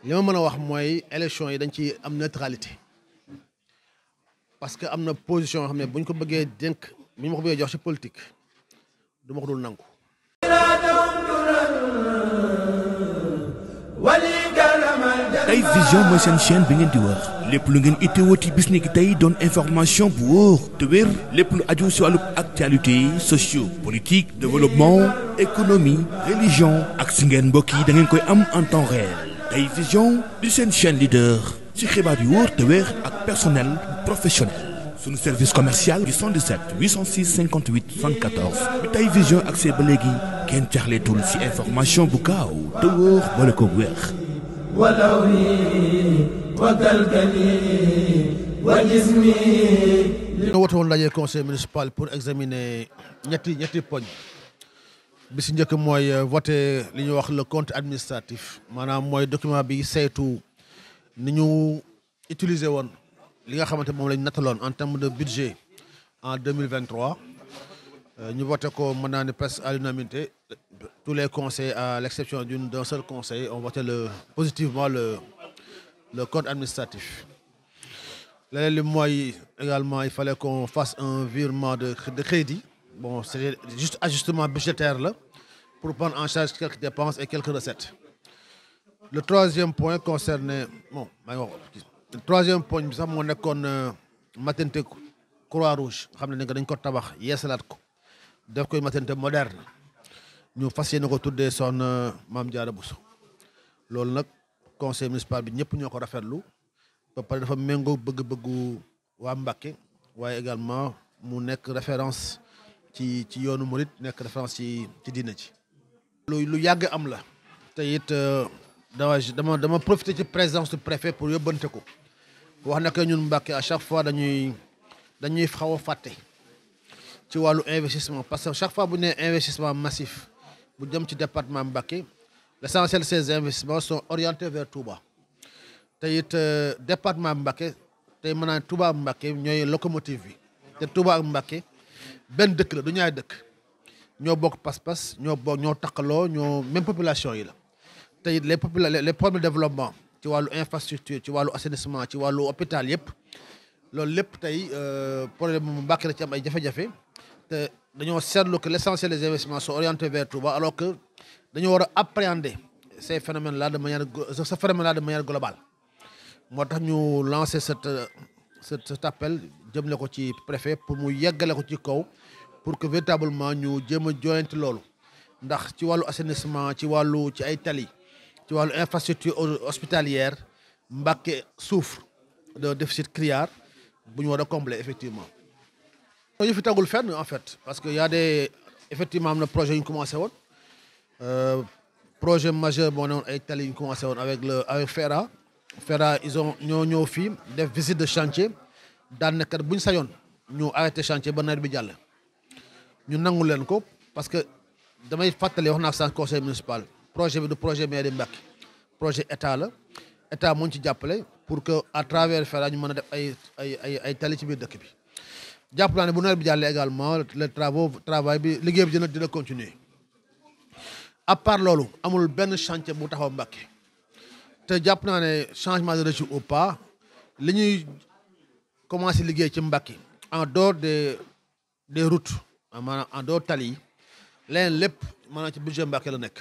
li ma mën a wax mooy élection yi dañ ci am neutralité parce que am na position yoo xam ne bu ñu ko bëggee dénk bu ñu ma ko bëggee jox ci politique du ma ko dul nangu. Tay Vision mooy seen chaîne bi ngeen di wër lépp lu ngeen itteewooti bis ni ki tey doon information bu wóor te wér lépp lu aju si wàllu actualité socio-politique développement économie religion ak si ngeen mbokk yi da ngeen koy am en temps réel. Tay Vision di seen chaîne leader ci xibaar yu wóor te wér ak personnel professionnel. Sunu service commercial di 77 806 58 74 bi Tay Vision ak see ba léegi kenn jaxleetul ci information bu gaaw te wóor boole ko wér. ñu woote woon ndaje conseil municipal pour examiner ñetti poñ bi si njëkk mooy voter li ñuy wax le compte administratif maanaam mooy document bi saytu ni ñu utiliser woon li nga xamante moom lañ nattaloon en termes de budget en 2023 ñu voté ko mën naa ne presque à l'unanimité tous les conseils à l'exception d'un seul conseil ont voté positivement le compte administratif. Leneen li mooy également il fallait qu'on fasse un virement de crédit bon c'est juste ajustement budgétaire là pour prendre en charge quelques dépenses et quelques recettes. Le troisième point concernait le troisième point bi sax moo nekkoon maternité Croix-Rouge xam ne dañ ko tabax yeesalaat ko def koy maternité moderne ñu fas yéene ko tuddee son Mame Diarra Bousso loolu nag conseil municipal bi ñëpp ñoo ko rafetlu ba pare dafa méngoo bëgg-bëggu waa Mbacké waaye également mu nekk référence ci yoonu murit nekk référence ci diina ji. lu yàgg am la te it dama profiter ci présence du préfet pour yóbbante ko wax na que ñun Mbacké à chaque fois dañuy xaw a fàtte ci wàllu investissement parce que chaque fois bu ñu nee investissement massif bu jëm ci département Mbacké l'essentiel de ces investissements sont orientés vers Touba te it département Mbacké tey mën naa Touba Mbacké ñooy locomotive bi te Touba ak Mbacké benn dëkk la du ñaari dëkk ñoo bokk pas-pas ñoo takkaloo ñoo même population yi la te it les problèmes de développement ci wàllu infrastructure ci wàllu assainissement ci wàllu hôpital yëpp loolu lépp tey problème mu Mbacké la ci am ay jafe-jafe te dañoo seetlu que l'essentiel des investissements sont orientés vers Touba alors que dañoo war a appréhender ce phénomène-là de manière globale moo tax ñu lancer cet appel jëmle ko ci préfet pour mu yeggale ko ci kaw pour que véritablement ñu jéem a joyanti loolu ndax ci wàllu assainissement ci ay tali ci wàllu infrastructure hospitalière Mbacké souffre de déficit criard bu ñu war a combler effectivement. ñu fi tagul fenn en fait parce que y a effectivement am na projet yu ñu commencé woon projet majeur moo ne woon ay tali yu ñu commencé woon avec FERA ñoo ñëw fii def visite de chantier daan na kat bu ñu sañoon ñu arrêté chantier ba nawet bi jàll ñu nangu leen ko parce que damay fàttali wax naa sànq conseil municipal projet bi du projet mairie Mbacké projet état la état moo ñu ci jàppale pour que à travers FERA ñu mën a def ay tali ci biir dëkk bi jàpp naa ne bu nawet bi jàllee également travail bi liggéey bi dina continuer à part loolu amul benn chantier bu taxaw Mbacké te jàpp naa ne changement de régime ou pas li ñuy commencé liggéey ci Mbacké en dehors des routes maanaam en dehors tali yi leneen lépp maanaam ci budget Mbacké la nekk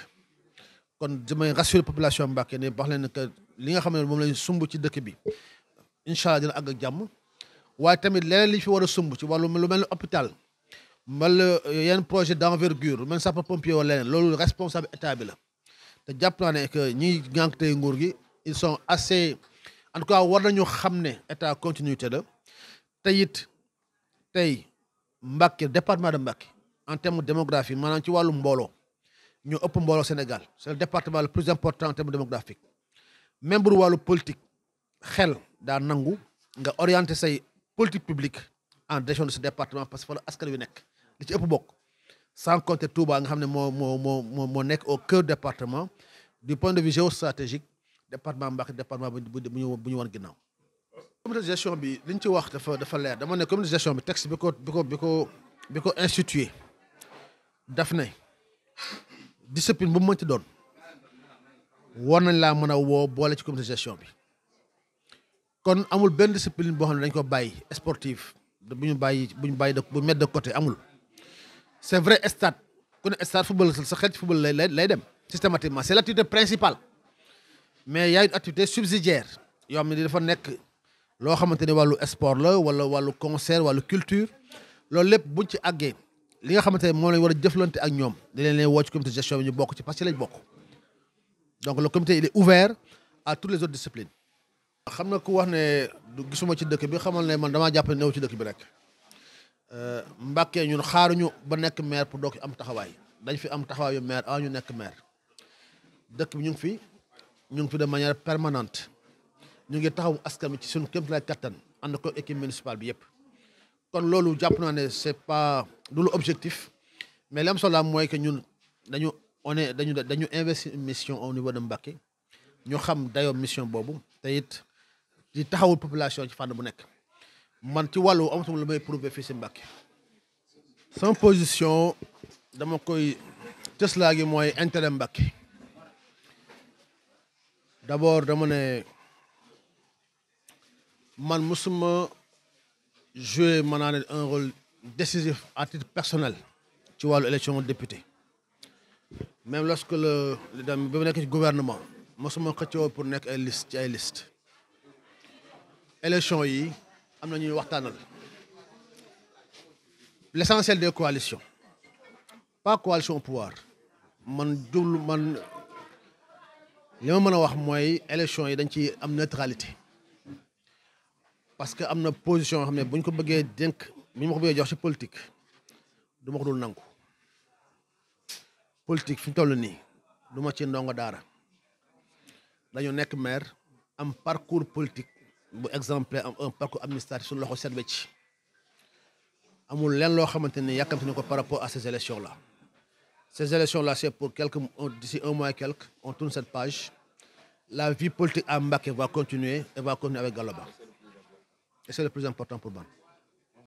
kon damay rassurer population Mbacké ne wax leen que li nga xam ne moom lañ sumb ci dëkk bi incha allah dina àgg ak jàmm waaye tamit leneen li fi war a sumb ci wàllu lu mel ni hôpital wala yenn projet d'envergure lu mel ni sapeur-pompier wala leneen loolu responsable état bi la te jàpp naa ne que ñiy ñànk tey nguur gi ils sont assez en tout cas war nañu xam ne état continuité la te it tey Mbacké département de Mbacké en termes de démographie maanaam ci wàllu mbooloo ñoo ëpp mbooloo Sénégal c'est le département le plus important en termes démographique même bu wàllu politique xel daa nangu nga orienter say politique publique en direction de ce département parce que fa la askan wi nekk li ci ëpp bokk sans compter Touba nga xam ne moo nekk au cœur département du point de vue géostratégique département Mbacké département bu ñu wan ginnaaw. comité de gestion bi li ñu ci wax dafa leer dama ne comité de gestion bi texte bi ko institué daf ne discipline bu mu mënti doon war nañ laa mën a woo boole ci comité de gestion bi kon amul benn discipline boo xam ne dañ ko bàyyi sportive bu ñu bàyyi bu mettre de côté amul c'est vrai stade ku ne stade football sa xel ci football lay dem systématiquement c'est l'activité principale mais y a une activité subsidiaire yoo xam ne dafa nekk loo xamante ne wàllu sport la wala wàllu concert wàllu culture loolu lépp buñ ci àggee li nga xamante ne moom lañ war a jëflante ak ñoom di leen woo ci comité de gestion bi ñu bokk ci parce que lañ bokk donc le comité il est ouvert à toutes les autres disciplines. xam nga ku wax ne du gisuma ci dëkk bi xamal ne man damaa jàpp ne néew ci dëkk bi rek Mbacké ñun xaaruñu ba nekk maire pour doog am taxawaay dañ fi am taxawaayu maire ñu nekk maire dëkk bi ñu ngi fi de manière permanente ñu ngi taxaw askan wi ci suñu kéemtalaay kattan ànd ko équipe municipale bi yëpp kon loolu jàpp naa ne c'est pas du lu objectif mais li am solo mooy que ñun dañu investir une mission au niveau de Mbacké ñu xam dayoo mission boobu te it di taxawul population ci fànn bu nekk man ci wàllu amatuma lu may prouver fii si Mbacké sama position dama koy tëslaa gi mooy intérêt Mbacké d'abord dama ne man musuma jouer maanaam un rôle décisif à titre personnel ci wàllu élection député même lorsque bi mu nekk ci gouvernement mosuma xëccoo pour nekk ay liste élection yi am na ñuy waxtaanal l'essentiel des coalitions pas coalition au pouvoir man li ma mën a wax mooy élection yi dañ ci am neutralité parce que am na position yoo xam ne bu ñu ko bëggee dénk bu ñu ma ko bëggee jox ci politique du ma ko dul nangu politique fi ñu toll nii du ma ci ndongo daara dañu nekk maire am parcours politique bu exemplaire am un parcours administratif suñu loxo set wecc amul leen loo xamante ni yàkkamti ni ko par rapport à ces élections là c'est pour d'ici un mois et quelques on tourne cette page la vie politique à Mbacké va continuer et va continuer avec Gallo Ba et c'est le plus important pour man